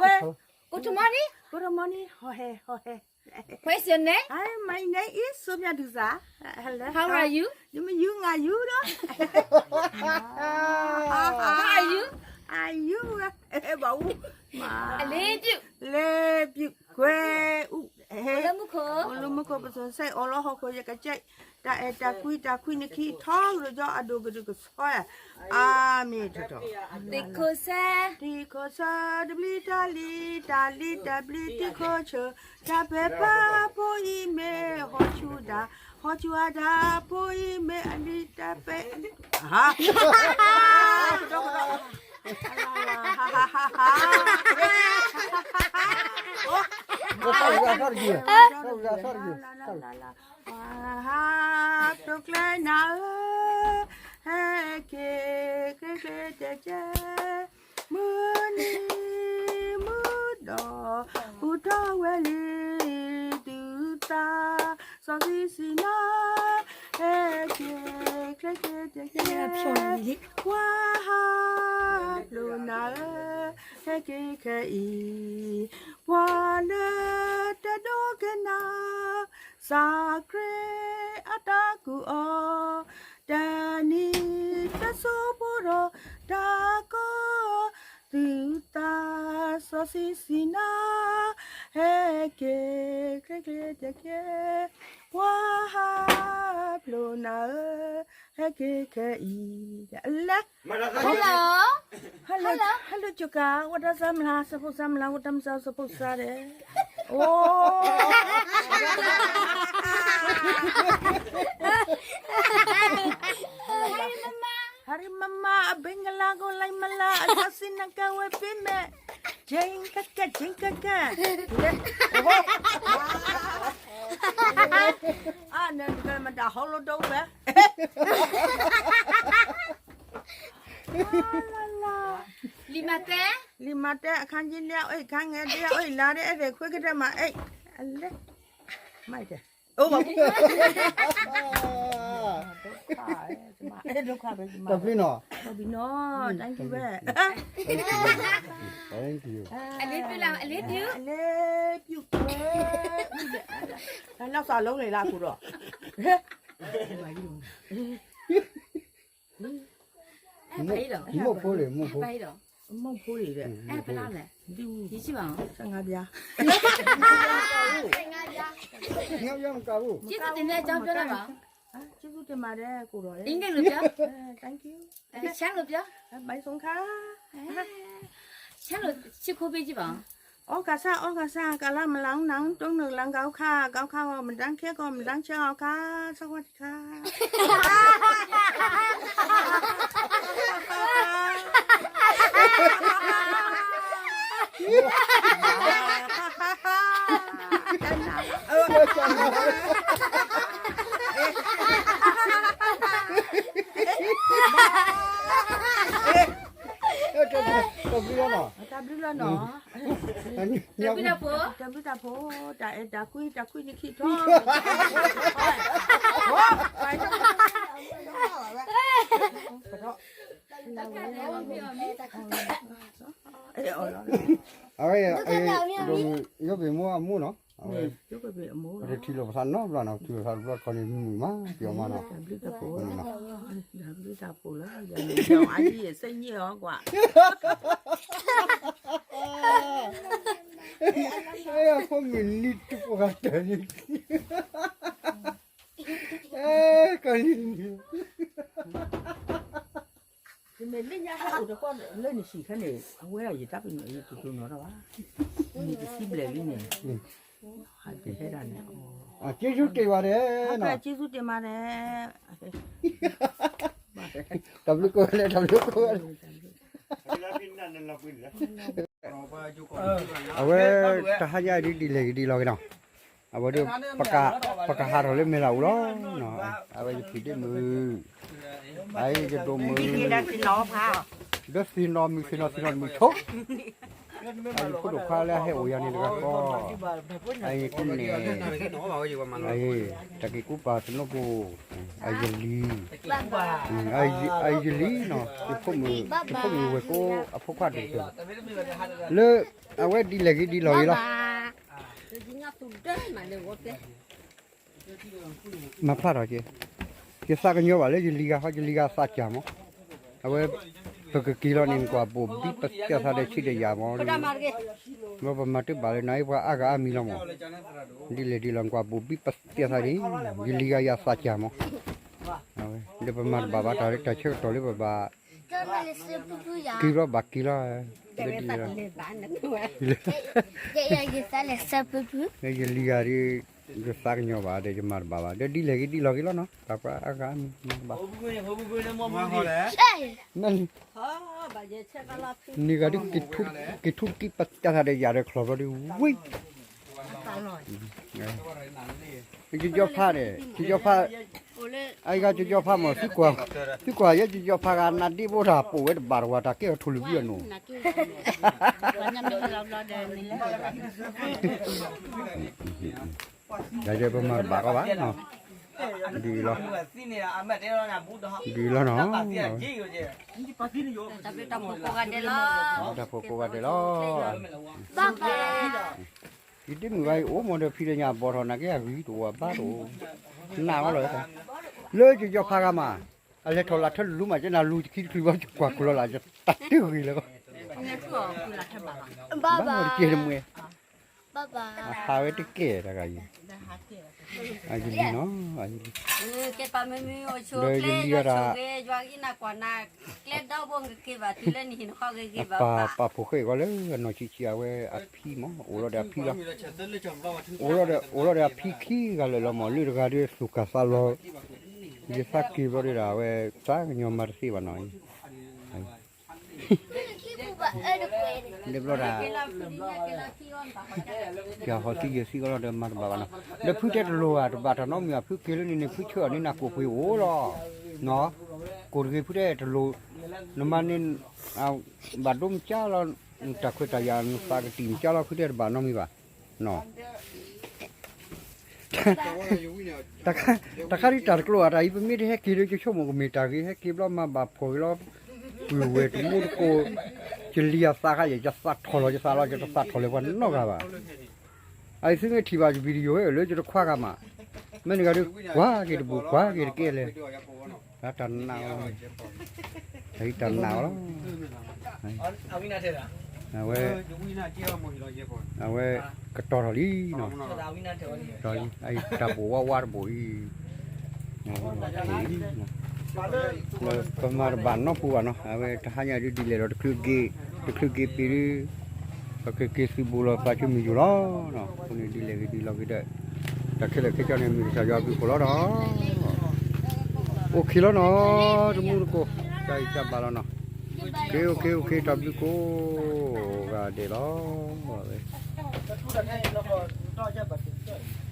Good morning. Good morning. ဟီၣ်ဟဲ ဟီၣ်ဟဲ What is your name? Hi, my name is ဆိုးမြတ်သူဇာ. Hello. How are you? ယမယူငါယူဒီး How are you? Are you? ဘၣ်အူ အလ့ပျုၢ် လ့ပျုၢ်ကွဲအူ အိၣ်လၢမူခိၣ် အိၣ်လၢမူခိၣ်ပစိၤစဲး အိၣ်လၢဟီၣ်ခိၣ်ယကစဲး တၢ်အဲၣ်တၢ်ကွံတၢ်ခွံနခံထီကရၢကၠီအဒိၣ်ကဒုကဆှီ အၤမ့ၣ်ထီၣ်ထီၣ် သ့ၣ်ခိၣ်ဆၢ သ့ၣ်ခိၣ်ဆၢ တဘျံးတၢ်လံၤ တၢ်လံၤတဘျံးသ့ၣ်ခိၣ်ဆၢ တၢ်ပဲာ်ပၢ်ဖိအံၤမ့ၢ် ဟီၣ်ဆူၣ်ဒၣ် ဟီၣ်ဆူၣ်အဒၣ်ဖိအံၤမ့ၢ် အလံၤတၢ်ပဲာ် ဟါ ဟါ ပျိကျဲနၤဧၢ, ဟဲက့ၤကျဲကျဲတဲကဲ, မုၢ်နံၤမုၢ်ဒီး ပူၤထီၣ်ဝဲလံ သုသးစီဆှံစံးနၤ, ဟဲက့ၤကျဲကျဲတဲကဲ, ပှၤဟးဖျိးနၤဧၢ, ဟဲက့ၤခဲအံၤ, ပှၤလၢတဒိကနၣ် စီၤခရံာ်အတၢ်ကူၣ်အီၤ, တနံၤတစိၢ်ဖိဒီးတၢ်ကီ, သုသးစီဆှံစံးနၤ, ဟဲက့ၤကျဲကျဲတဲကဲ, ပှၤဟးဖျိးနၤဧၢ, ဟဲက့ၤခဲအံၤ, လဲၤ Hello, hello, hello, ကၠိကၤ, ဝဲတၢ်စၢ်မလါ စဖိစၢ်မလါ ဝဲတၢ်မစၢ်စဖိစၢ်ဒဲး, အိ, ဟါရံမမါ အဘ့ၣ်ကလါကိးလံမလါ အလီၤစံနကဝဲပ့ၤမဲာ်, ကၠ့ကကဲ ကၠ့ကကဲ, အါ နကမတၤဟီလိဒိဝဲ လံာ်မးသဲ, လံာ်မးသဲ အခန်းကြီး လၢအအိၣ် အခန်းငယ် လၢအအိၣ် လါဒ်အဲၣ်ဒိးခွဲကတၢၢ်မး အဲၣ် အလဲ, မၤတဲ, အိၣ်ဘၣ်, ဒုက္ခပဲ, တၢ်ဘျုးနီၤ, တၢ်ဘျုးနီၤ, thank you ပဲ, thank you, အလ့ပျုၢ်လၢ အလ့ပျုၢ်, အလ့ပျုၢ်, လီၤသးလုံးန့ၣ်လၢအကူဒီး မုၣ်ဖိလံ မုၣ်ဖိ, မုၣ်ဖိလံ, ပလါလဲၣ်, ယစံးဘၣ်, ဆယ့်ငါးပြား, ဆယ့်ငါးပြား, ကျေးဇူးတင်တဲ့အကြောင်းပြောလိုက်ပါ, ကျေးဇူးတင်ပါတယ် ကိုယ်တော်ရဲ့, English လိုပြော, thank you, ရှမ်းလိုပြော, ဘိုင်စုံခါ, ရှမ်းလို ချစ်ခွေး ပေးကြည့်ပါဦး, ဩဃာစ ဩဃာစ ကာလမလင်နံ တုံးနုာ်လင် ဂေါခါ ဂေါခါ ဂေါမတန်း ခဲဂေါမတန်း ချဲဂေါခါ စဝါတခါ တၢ်ဘျုးလီၤနီၤ, တၢ်ဘျုးတၢ်ဖှိၣ်, တၢ်အဲၣ်တၢ်ကွံ တၢ်ခွံနခံထီ, အဝဲ ယိၣ်ပ့ၤမိၢ်အမိၢ်နီၤ, အဝဲ ပတထံၣ်လိာ်ပသးနီတဘျီနီၤ, ထံၣ်လိာ်ပသးနီတဘျီနီၤ, ထံၣ်လိာ်ပသးတဘျီတခီန့ၣ် မုာ်မး ပျီမးနီၤ, တၢ်ဘျုးတၢ်ဖှိၣ်လီၤ, တၢ်ဘျုးတၢ်ဖှိၣ်လီၤ, အါယံၤစ့ၣ်ညံၣ်အီၤကွၢ် ဖိမုၣ်နံၤတပှၤတၢၢ်န့ၣ်, ကလံၤ, တမ့ၢ်လၢညါဟဲအိၣ်တကွၢ်လၢနဟံၣ်ခဲန့ၣ် အဝဲဒၣ်ယတၢ်ပညိၣ်အံၤတတိၤနီၤတၢ်ဘၣ်, မ့ၢ်တသံဘျဲၣ်လံန့ၣ်, ဟဲကဟဲဒၣ်န့ၣ်, ကျေးဇူးတင်ပါတယ်, ကျေးဇူးတင်ပါတယ်, တၢ်ဘျုးကိးဂၤဒဲး တၢ်ဘျုးကိးဂၤဒဲး အဝဲ တဟါညါဒ်ဒ်လဲၣ်ဂ့ၤဒ်လီၤက့ၤနီၤ, အဝဲဒၣ် ပကဟးထီၣ်လၢမဲာ်လးအူလီၤ, အဝဲယဖံးဒ့ၣ်မုၣ်, အယဒိၣ်မုၣ်, ဒီးသ့ၣ်နီၣ်မုၣ်သ့ၣ်နီၣ်သ့ၣ်နီၣ်မုၣ်ဆိ, အယဖိဒိၣ်ခွါလၢအဟဲအိၣ်ယၤန့ၣ်တဂၤဃီ, အယကူန့ၣ်, တၢ်က့ၤကူပာ်သနူပူၤ, အယလံၤ, အယလံၤနီၤ, ယဖိမုၣ်, ယဖိမုၣ်ဝဲၢ်ကိအဖိခွါတဂၤ, လၢ အဝဲဒ်လဲၣ်ဂ့ၤဒ်လဲၣ်ဂ့ၤလီၤ. မၤဖျါထီၣ်က့ၤ, ယသးကညီၤဘၣ်လၢယလံၤဂၤဃီ ယလံၤဂၤသးစၢ်မး, အဝဲ ပကက့ၤလီၤန့ၣ် နကွၢ်ဘိၣ်ဘံပသဲးသးဒီးဆံးဒီးယၤမး, ပမၤတဘၣ်လၢနၤအံၤပှၤအါဂၤအါမံၤလီၤမး, ဒ်လဲၣ်ဒ်လဲၣ် နကွၢ်ဘိၣ်ဘံပသဲးသးဒ်, ယလံၤဂၤယၤသးစၢ်မး, ဒီးပမၤတဘၣ်ဘၣ်တၢ်လၢတၢ်ဆၢကတီၢ်လၢပဘၣ် က့ၤဘျီဘၣ်က့ၤလီၤ, ဒ်လဲၣ် ယလံၤဂၤဒ် ယသးကညီၤဘၣ်ဒီးယမၤတဘၣ်ဘၣ်, ဒီးဒ်လဲၣ်ဂ့ၤဒ်လဲၣ်ဂ့ၤလီၤနီၤ, တၢ်ပှၤအါဂၤမးမၤတဘၣ်, မ့ၢ်လံ, န့ၣ်ဂၤဒ် က့ၤထူကံပသဲးသးဒီးယၤဒီးချီၣ်ဘျီဒ်ဝံၤ ကကၠီဖးန့ၣ် ကကၠီဖး, အအံၤဂၤကကၠီဖးမး, သုကွၢ်ယဲကကၠီဖးဂၤ နါဒ့ဘိတၢ်ပိာ်ဝဲတဘၣ်တဝၤ တၢ်ကဲထူၣ်လၢဘုအနိၣ်, တၢ်ယဲပမၤတဘၣ်ကီဘၣ်, ဒ်အံၤလီၤ, ဒ်အံၤလီၤနီၤ, တၢ်ဖိကိးဂၤဒဲးလီၤ, ယတမုာ်ဘၣ်အံၤအိၣ်မးဒီးဖံဒီးညၣ်ဘီထီၣ် နာ်က့အဂ့ၤတအိၣ်ဘၣ်တအိၣ်, နာ်အီၤလီၤ, လၢယကၠီဖးဂၤမး, အလဲၤထီၣ်လၢထၢလူၤမး ကနၣ်လူၤတခံတချုးဘၣ် ကွၢ်ခိၣ်လီၤလၢ် ယတၢ်တဂ့ၤလၢၤ, ဘၣ်မးတကဲတမှဲ, အဟးဝဲတကဲတဂၤအံၤ, အယလံၤနီၤ, ဒီးယလံၤဝဲဒၣ် ပၢ်ပၢ်ဖိဃဲၢ်ဂီၤလၢအနီၢ်ဆံးဆံးအဝဲအဖံမး အိၣ်လီၤဒီးအဖံလီၤ, အိၣ်လီၤဒီးအဖံခံဂၤလၢာ်လီၤမး လၢတဂၤဒီးသူၣ်ကၢ်သးလီၤ, ယသးက့ၤဘျီဒီးအဝဲ သးကညီၤမၤတသ့ဘၣ်နီၤ, လၢဘျီဒၣ် ယဟီၣ်သံယဲၢ်သံအီၤလီၤဒီးမၤတဘၣ်ဘၣ်နီၤ, ဒီးဖုတဲတလိၣ်ဧါ တဘၣ်တၢ်နီတမံၤဘၣ် ဖုက့ၤလၢန့ၣ်န့ၣ် ဖုဆၢအီၤန့ၣ် နၢ်ကိၣ်ပှ့ၤအိၣ်လီၤ, ကိၣ်တဂ့ၤဖုတဲတလိၣ်, နမၤန့ၣ် ဘၣ်ဒိမကၢလီၤ, နတၢ်ခွဲးတၢ်ယာ် နသးကတံၢ်မကၢလီၤ ဖုတဲတဘၣ်နီတမံၤဘၣ်နီၤ တခါဒ်တၢ်တကျိၤအတၢ်အံၤ ပမ့ၢ်တဟဲက့ၤဒီး ယဆိကမိၣ်ကမ့ၢ်တၢ်ဂ့ၤ ဟဲက့ၤဘျီမၤဘၣ်ဖှီၣ်ဂ့ၤလီၤ, ကွံာ်ဝဲတမူတကိး, ယလံၤအသးခါယဲၢ် ယသးထီၣ်လီၤယသးလီၤ ယတသးထီၣ်လၢၤပှၤနီတဂၤဘၣ်, အအံၤသုမ့ၢ်ထံၣ်ဘၣ်ယ video ဝဲလၢယတခွါဂၤမး, မ့ၢ်နဂၤဒုး ကွၢ်က့ၤတဘူး ကွၢ်က့ၤတကဲလဲၣ်, တၢ်နာ်အီၤ တၢ်နာ်အီၤလီၤ, အဝဲ အဝဲ ကတီၤထီၣ်လံနီၤ, တၢ်အံၤတၢ်ဘိၣ်ဝါဝါတဘိၣ်အံၤ, ပမၤတဘၣ်နီတပူၤဘၣ်နီၤ, အဝဲတဟါညါဒ်ဒ်လဲၣ်ဒီး တချုးက့ၤ တချုးက့ၤပ့ၤဒုး ပကက့ၤသုးဘူးလီၤသးဆူမုၢ်ယိာ်လီၤ, အဃိန့ၣ်ဒ်လဲၣ်ဂ့ၤဒ်လဲၣ်ဂ့ၤဒီး တၢ်ခဲလၢာ်ခဲဆ့န့ၣ် မ့ၢ်ကစၢ်ယွၤအဘျုးအဖှိၣ်လီၤဒီး အိၣ်ခ့လီၤနီၤ, တမူတကိး တၢ်အံၤတၢ်ဘၣ်လီၤနီၤ, က့ၤအိၣ်ခ့အိၣ်ခ့ တၢ်ဘျုးကိးဂၤဒဲးလီၤ, ဝဲ တၢ်ထူၣ်တၢ်ခဲန့ၣ်လီၤ တၢ်ဘၣ်တၢ်